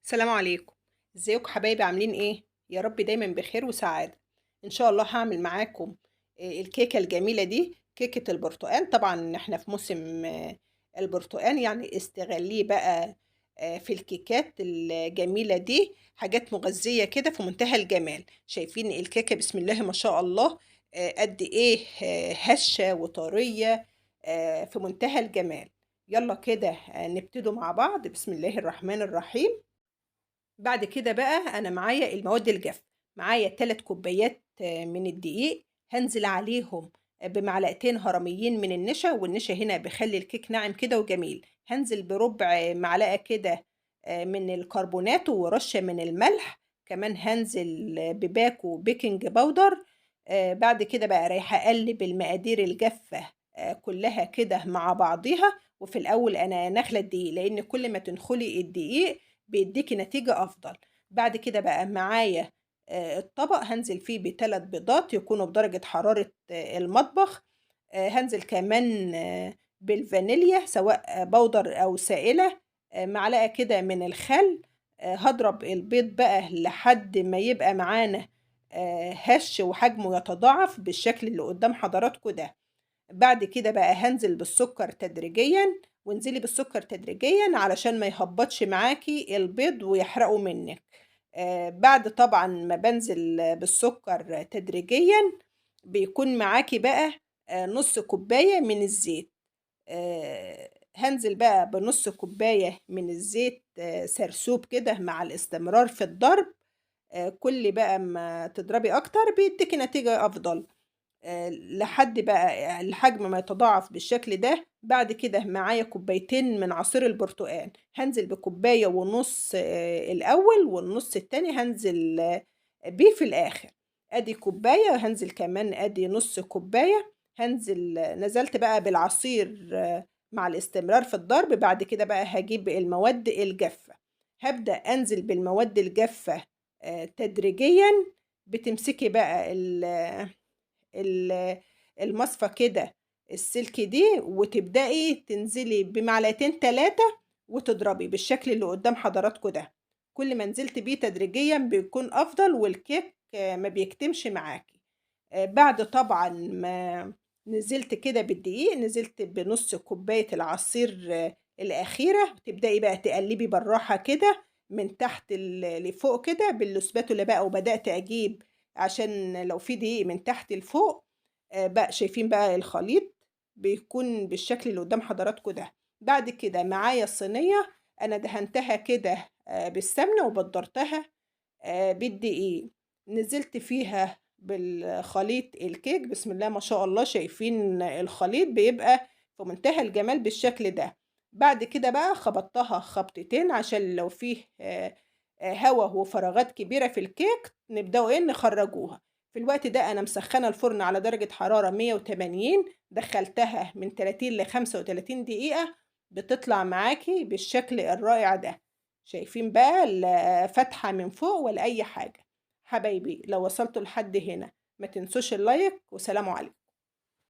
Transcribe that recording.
السلام عليكم، ازيكم حبايبي؟ عاملين ايه؟ يا رب دايما بخير وسعادة. ان شاء الله هعمل معاكم الكيكة الجميلة دي، كيكة البرتقال. طبعا احنا في موسم البرتقال، يعني استغليه بقى في الكيكات الجميلة دي، حاجات مغذية كده في منتهى الجمال. شايفين الكيكة بسم الله ما شاء الله قد ايه هشة وطرية في منتهى الجمال. يلا كده نبتدوا مع بعض، بسم الله الرحمن الرحيم. بعد كده بقى انا معايا المواد الجافة، معايا 3 كوبايات من الدقيق، هنزل عليهم بمعلقتين هرميين من النشا، والنشا هنا بيخلي الكيك ناعم كده وجميل. هنزل بربع معلقة كده من الكربونات ورشة من الملح، كمان هنزل بباكو baking powder. بعد كده بقى رايحة اقلب المقادير الجافة كلها كده مع بعضيها. وفي الاول انا نخلة الدقيق، لان كل ما تنخلي الدقيق بيديكي نتيجة افضل. بعد كده بقى معايا الطبق هنزل فيه ب3 بيضات يكونوا بدرجة حرارة المطبخ. هنزل كمان بالفانيليا سواء بودر او سائلة، معلقة كده من الخل. هضرب البيض بقى لحد ما يبقى معانا هش وحجمه يتضاعف بالشكل اللي قدام حضراتكم ده. بعد كده بقى هنزل بالسكر تدريجيا، وانزلي بالسكر تدريجيا علشان ما يهبطش معاكي البيض ويحرقه منك. بعد طبعا ما بنزل بالسكر تدريجيا بيكون معاكي بقى نص كوباية من الزيت. هنزل بقى بنص كوباية من الزيت سرسوب كده مع الاستمرار في الضرب. كل بقى ما تضربي اكتر بيديكي نتيجة افضل، لحد بقى الحجم ما يتضاعف بالشكل ده. بعد كده معايا كوبايتين من عصير البرتقال، هنزل بكوباية ونص الأول، والنص التاني هنزل بيه في الآخر. ادي كوباية، هنزل كمان ادي نص كوباية. نزلت بقى بالعصير مع الاستمرار في الضرب. بعد كده بقى هجيب المواد الجافة، هبدأ أنزل بالمواد الجافة تدريجيا. بتمسكي بقى المصفى كده السلك دي، وتبدأي تنزلي بمعلقتين 3 وتضربي بالشكل اللي قدام حضراتكم ده. كل ما نزلت بيه تدريجيا بيكون أفضل، والكيك ما بيكتمش معاكي. بعد طبعا ما نزلت كده بالدقيق، نزلت بنص كوباية العصير الأخيرة. تبدأي بقى تقلبي بالراحة كده من تحت لفوق كده بالسباتولا بقى، وبدأت أجيب عشان لو في دقيق من تحت لفوق. بقى شايفين بقى الخليط بيكون بالشكل اللي قدام حضراتكم ده. بعد كده معايا الصينية أنا دهنتها كده بالسمنة وبدرتها بالدقيق، نزلت فيها بالخليط الكيك. بسم الله ما شاء الله، شايفين الخليط بيبقى في منتهى الجمال بالشكل ده. بعد كده بقى خبطتها خبطتين عشان لو فيه هوا وفراغات كبيرة في الكيك نبدأوا نخرجوها. في الوقت ده أنا مسخنة الفرن على درجة حرارة 180، دخلتها من 30 ل 35 دقيقة، بتطلع معاكي بالشكل الرائع ده. شايفين بقى لا فتحة من فوق ولا أي حاجة. حبايبي لو وصلتوا لحد هنا ما تنسوش اللايك، وسلام عليكم.